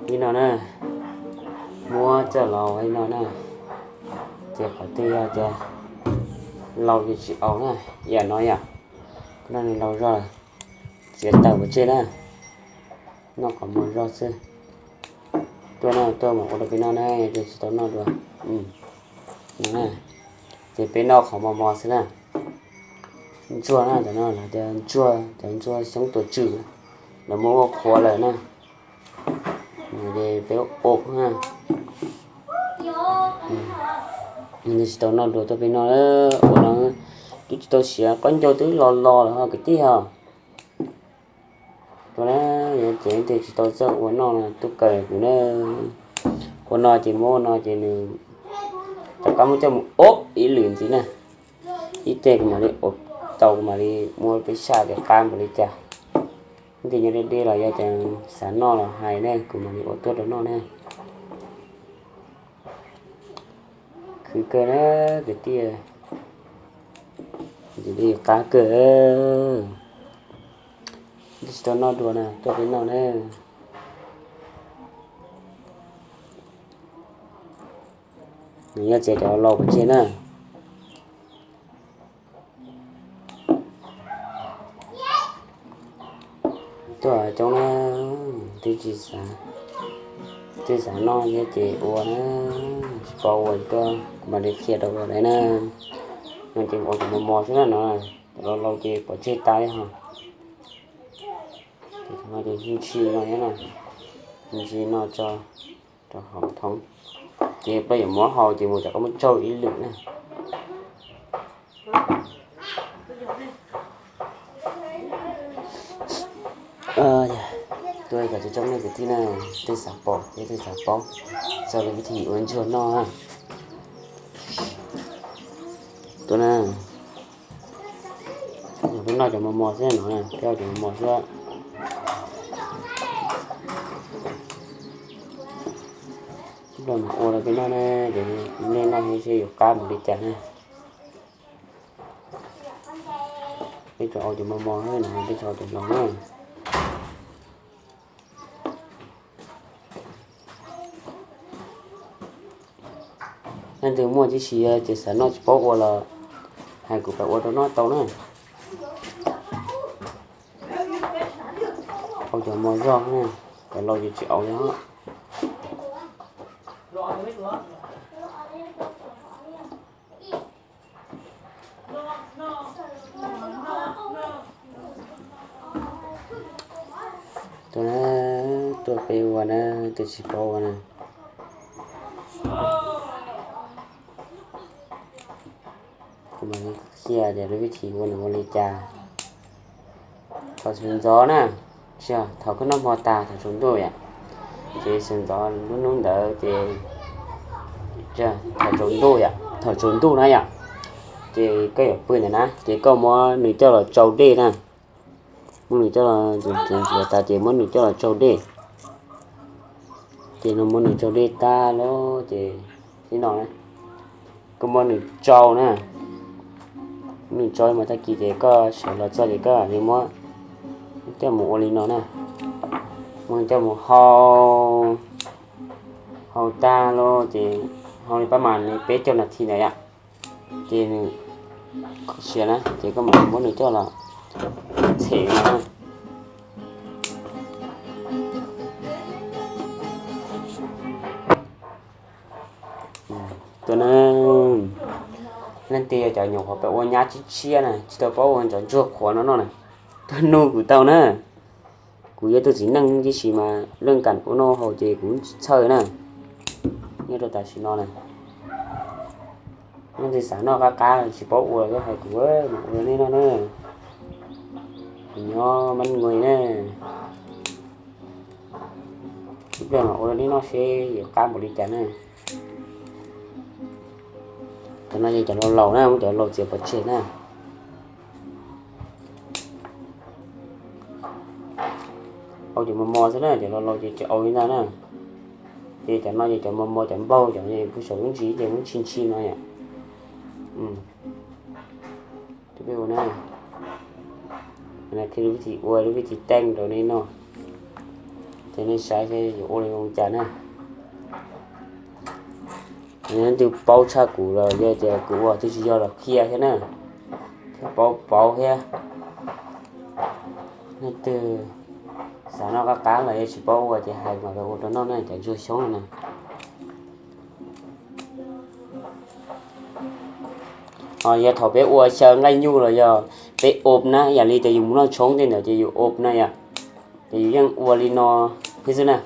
Li no na, muab coj los li no na, ces qhov twg yog tias laus ces tsis aus na, yam no yom, koj noj nws laus zog, txiav taws pov tseg na, noj qhov muag zog xwb. Tuaj no, tuaj mam ua rau peb noj na, yog tias tsis tau noj dua. Ces peb noj qhov mos mos xwb na. Ntsuag na, cov no lawv tias ntsuag, cov ntsuag xyoob tua tswm, lawv muab ua qhuav lawm na. Ces peb ua na. Tsis tau noj dua, tuaj peb noj. Ua no twb tsis tau siav, qaub ncaug twb los los lawm ho kwv tij ho. Ua na, yog ces leej twg tsis tau txawj ua noj no tuaj kawm kuv na. Ua no ces muab ua no ces nws rov qab muab coj mus ua ib lwm ntxiv na. Ib teg kuv mam li ua tau, kuv mam li muab peb saj tias qab npaum li cas. Leej twg nyob deb deb los yog tias xav noj los hais ne, kuv mam li ua tuaj rau noj na. Khwv kawg na kwv tij, ntxim li qab kawg. Twb tsis tau noj dua na, tuaj peb noj na. Nws yog txiav cov laus pov tseg na. Tuaj coob na, twb tsis xav, twb xav noj thiab ces ua na, tsis paub ua tuaj kuv mam li qhia rau ua lawm na. No ces ua cov mos mos xwb na no, cov laus laus ces pov tseg tas li ho. Ces no ces ntshis no thiab na, ntshis no tso rau hauv thoob. Ces peb yuav muab hau ces mus rov qab muab tsaug ib lwm na. Tuaj cov tsoom nej kwv tij na, tej xav pom thiab tej xav paub txog lub vib thib ua ntsuag noj na. Tuaj na, peb noj cov mos mos xwb no, peb ua cov mos mos xwb. Ib pliag mam ua rau peb noj na, ces nej noj seb yuav qab mus li cas na. Peb tsuas ua cov mos mos xwb no, peb tsis ua cov laus na. Leej twg muaj tib si ces xav noj tsis paub ua los hais kuv pab ua rau noj tau na. Ua cov mos zog na, cov laus ces tsis ua li. Tuaj na, tuaj peb ua na, tus tsis paub ua na. Kuv mam li qhia tias lub vib thib ua nws ua li cas. Thaum sawv ntxov na, tsis yog, thaum koj noj hmo tag thaum tsaus ntuj yom, ces sawv ntxov lub hnub ntawd ces thaum tsaus ntuj yom, thaum tsaus ntuj na yom, ces koj yuav pw ntawm na ces koj muab nws coj los tsau dej na. Muab nws coj los ntxuav ntxuav ntxuav tas ces muab nws coj los tsau dej. Ces nws muab nws tsau dej tag lawm ces, ib no na, koj muab nws tsau na, muab nws tsau ib hmos tag kis ces koj sawv los txog ces koj li muab coj mus ua li no na, muab coj mus hau, hau tag lawm ces hau li pab mas li peb caug nas this ntawd yom. Ces nws siav na ces koj mam muab nws coj los txhem no na. Tuaj na, leej twg yog cov nyuam qhuav pab ua nyab tshiab tshiab na, tsis tau paub ua cov ntsuag qhuav no noj na, tuaj nug kuv tau na. Kuv yog tus txiv neej tib si mas leej kam ua noj haus ces kuv tsis txhawj na. Nyob rau tam sim no na, leej twg xav noj qab qab tsis paub ua los hais kuv, mam ua rau nej noj na. Kuv nyob Mab Nuj na, ib pliag mam ua rau nej noj seb yuav qab npaum li cas na. Cov no yog cov laus laus na, muab cov laus txiav pov tseg na. Ua cov mos mos xwb na, cov laus laus ces tsis ua li ntag na. Ces cov no ces cov mos mos, cov npaug, cov kuj saum lub ntsis ces muab ntshis ntshis no yom. Tus peb ua na, qhia lub vib thib ua, lub vib thib teeb rau nej noj. Ces nej saib seb yuav ua li cas na. Leej twg paub tshaj kuv los yog tias kuv ua twb tsis yog los qhia thiab na, thiab paub paub thiab. Leej twg xav noj qab qab los yog tsis paub ua ces hais kom lawv ua rau noj na, cov ntsuag xyoob no na. Ho yog thaum peb ua xyaw nqaij nyuj los yog peb ob na, yam li tias yus mus noj tshoob tej ntawd ces yus ob na yom, ces yus yeej ua li no thiab xwb na.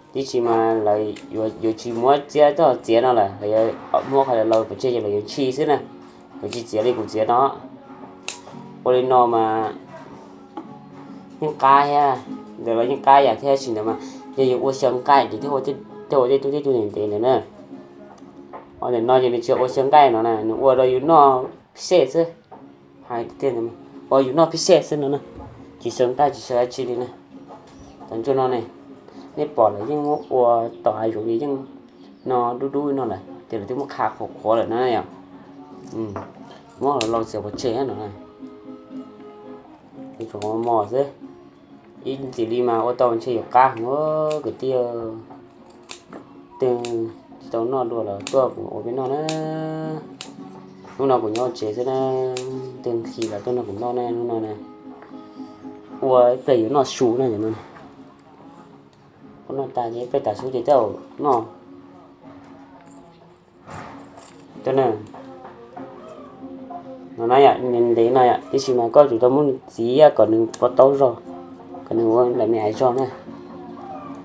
Tab sis mas lawv yuav tsis muab txiab txoj txiav no lawm, lawv yuav muab qhov laus pov tseg ces lawv yuav ntshis xwb na, yuav tsis txiav li kuv txiav no. Ua li no mas yeej qab thiab, ntawd los yeej qab yam thiab, tab sis ntawd mas yog yus ua xyaw nqaij ces thiaj ua tej tug tej tug ntev ntev ntawd na. Ntawm no ces nws tsis ua xyaw nqaij no na, nws ua rau yus noj pib xej xwb. Hais tiag tiag, ua yus noj pib xej xwb no na, tsis xyaw nqaij tsis xyaw dab tsi li na. Cov ntsuag no ne, nej pom lawv yeej muab ua tom hav zoov li yeej no dub dub no lawm ces lawv twb muab qha qhuav qhuav lawm na yom. Muab los lau txiav pov tseg no na, tsuas mos xwb. Ib ntxim li mas ua tau ntshe yuav qab heev kwv tij. Twg tsis tau noj dua los tuaj kuv ua peb noj na. Hnub no kuv nyob tsev xwb na, twg nqhis los tuaj nrog kuv noj na hnub no na. Ua ib pliag yuav noj su na no. Ua noj tas ces ib pliag tas su ces coj noj. Tuaj na, no na yom, ntev no yom, tab sis mas koj tsum tau muab nws txiav kom nws pov taub zog, kom nws ua lawm me ais zog na.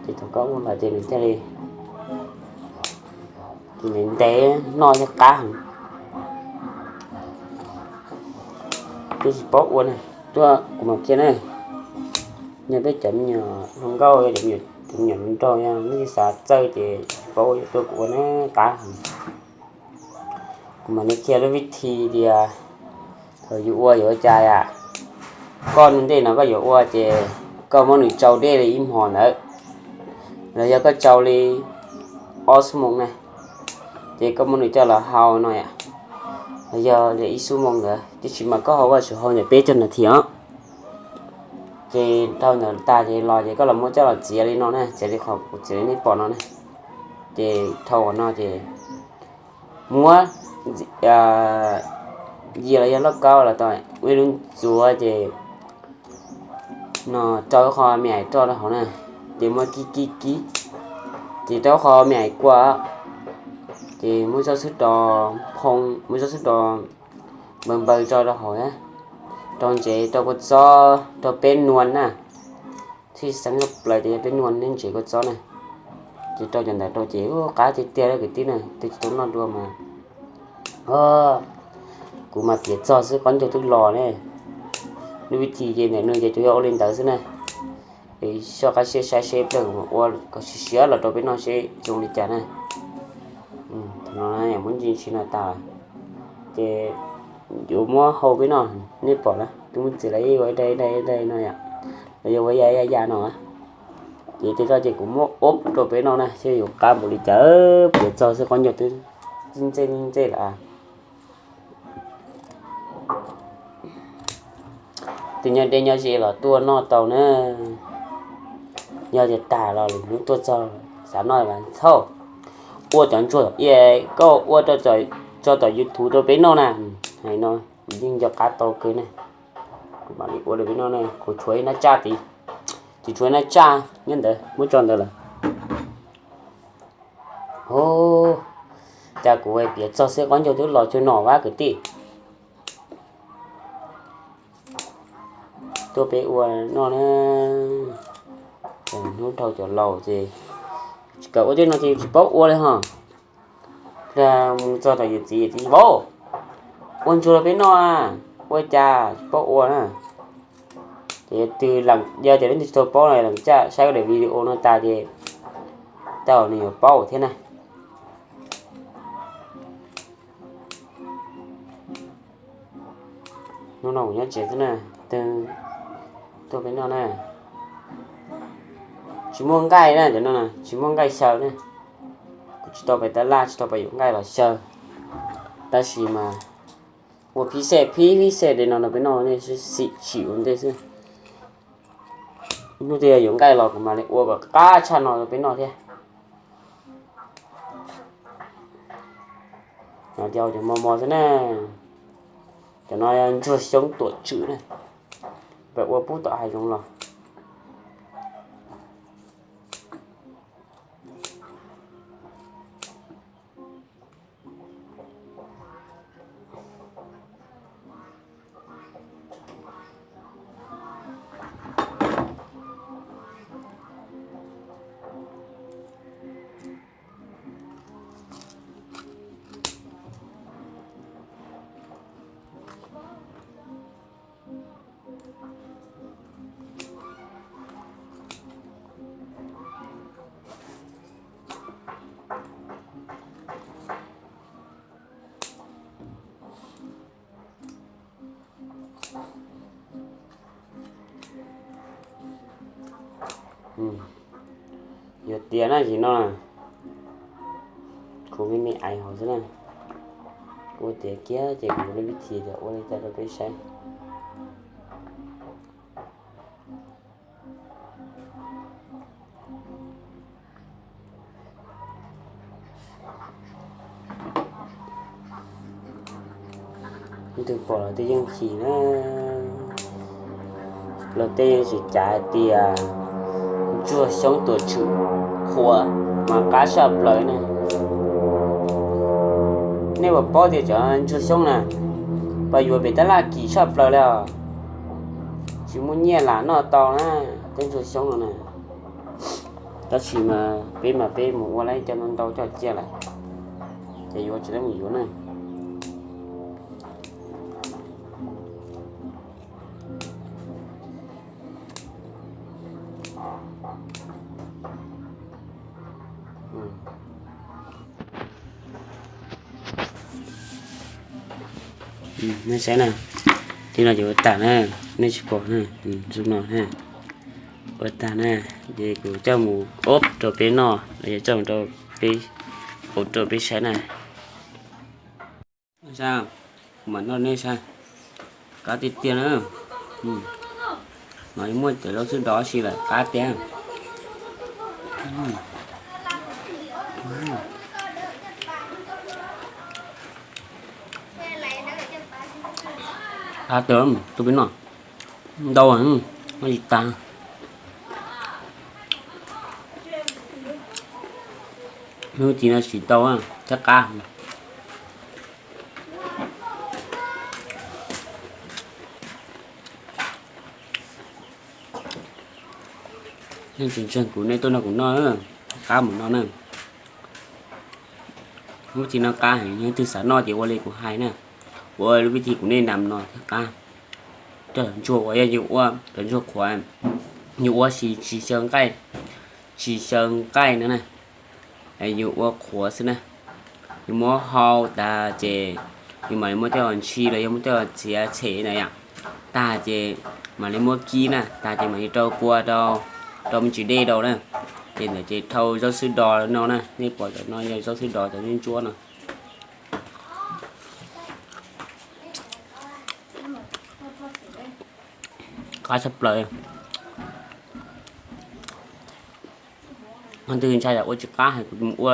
Ces thaum koj ua lawm ces nws thiaj li, ces nws ntev noj thiaj qab heev. Twb tsis paub ua na, tuaj kuv mam qhia na. Yog peb cov me nyuam hluas nkauj, cov me nyuam hluas nraug, yog nej xav txawj ces tsis paub ua, tuaj kuv ua na, qab heev. Kuv mam li qhia lub vib thi tias thaum yus ua yuav ua cas yom. Koj ntej no koj yuav ua ces koj muab nws tsau dej li ib hmos ntawd, los yog koj tsau li ob xuab moos na, ces koj muab nws coj los hau no yom, los yog li ib xuab moos ntawd, tab sis mas koj hau koj tsum hau ntawm peb caug nas this os. Ces dhau ntawd tag ces los ces koj los muab coj los txiav li no na, txiav li qhov kuv txiav li nej pom no na. Ces dhau qhov no ces muab yias los yog lauj kaub los tau, muaj ib lub ntxuav ces no rau ib qho me ais roj rau hauv na, ces muab kib kib kib, ces rau ib qho me ais kua, ces muab tsob xwb ro phoo, muab tsob xwb ro npaws npaws tso rau hauv, rau ntsev rau kua txob rau peb nuas na. Txhij xeeb tshaj plaws ces yog peb nuas neb ntsev kua txob na. Ces rau cov ntawd rau ces ua qab tiag tiag lawm kwv tij na, twb tsis tau noj dua mas. Kuv mas piav txog xwb qaub ncaug twb los ne. Lub vib thi ces ntawm no ces tsuas yog ua li ntawd xwb na. Es soj qab siab saib seb pliag kuv mam ua kom siav siav los rau peb noj seb zoo li cas na. Thaum no muab ntsis ntsis no tas, ces yuav muab hau peb noj, nej pom na, twb muab txiav lawm ib ua ib daim ib daim ib daim no yom, los yog ua ya ya ya no. Ces tej toj ces kuv muab ob rau peb noj na, seb yuav qab npaum li cas, piav txog xwb qaub ncaug twb ntxej ntxej ntxej lawm. Tus nyob deb nyob ze los tuaj noj tau na. Yog tias tag los lwm hnub tuaj txog xav noj mas thauj. Ua cov ntsuag iab koj ua tso tom YouTube rau peb noj na. Hais no kuv yeej nco qab tau kawg ne. Kuv mam li ua rau peb noj na, kuv tshuav ib nab tsaj tid, tsis tshuav ib nab tsaj nyob ntawd muab tso ntawd lawm. Hu, cas kuv piav txog xwb qaub ncaug twb los cuag no vaj kwv tij. Tuaj peb ua noj na. Hnub dhau cov laus ces tsis kam ua tej no ces tsis paub ua li ho. Mus txog tom yus txiv, yus txiv, vauv, ua ntsuag rau peb noj, ua cas tsis paub ua na. Ces yog tias leej twg tsis tau paub no leej caj saib daim video no tas ces tej zaum nws yuav paub thiab na. Hnub no kuv nyob tsev xwb na, twg tuaj peb noj na. Tsis muaj nqaij na, cov no tsis muaj nqaij xyaw na. Kuv tsis tau pais tab laj, tsis tau pais yuav nqaij los xyaw, tab sis mas ua phib xej phib phib xej li no no peb noj ne, xim tsim ua ntej xwb. Hnub twg yuav nqaij los kuv mam li ua kom qab tshaj no rau peb noj thiab. No ces cov mos mos xwb na. Cov no ntsuag xyoob tuam tswm na, peb ua pub tom hav zoov los. Yuav tiav na, sim no kuv me me aiv hauv xwb na. Ua tiav kiag ces kuv yuav li vib thim tias ua li cas rau peb saib. Leej twg pom los twb yeej chim na. Luag tej yeej tsis cav hais tias ntsuag xyoob tuam tswm qhuav mas qab tshaj plaws na. Nej puas paub tias cov ntsuag xyoob na, pas yuav pem tab laj kim tshaj plaws li os. Tsis muaj nyiaj lam noj tau na, tej ntsuag xyoob no na. Tab sis mas peb mas peb mus ua lawm cov ntau ntau coj cia lawm, ces yuav tsis tau mus yuav na. Nej saib na, tej no ces ua tag na, nej tsis pom na, zoo no na, ua tag na, ces kuv coj mus ob rau peb noj los yog coj mus rau peb ua rau peb saib na. Kuv mam noj nej saib, qab tiag tiag na. No muaj cov zaub xwb do si lawm qab tiag. Qab tiag, tus peb noj ntau, noj tsis tag. Hnub tim no tsis tau thiab qab. Nej tsis ntseeg kuv nej tuaj nrog kuv noj, qab mus no na. Hnub tim no qab heev, yog twg xav noj ces ua li kuv hais na. Ua lub vib thib kuv nej nam no thiab qab. Cov ntsuag uas yog yus ua cov ntsuag qhuav, yus ua tsis xyaw nqaij, tsis xyaw nqaij no na, yus ua qhuav xwb na. Yus muab hau tas ces yus mam li muab coj ntshis los yog muab coj txiav tshem na yom. Tag ces mam li muab kib na, tag ces mam li rau kua rau, rau me ntsis dej rau na. Ces ntawd ces dhau zaub xwb do no na, nej pom cov no yog zaub xwb do cov ntsuab ntsuab no. Qab tshaj plaws. Leej twg ntshai yam ua tsis qab hais kuv mus ua.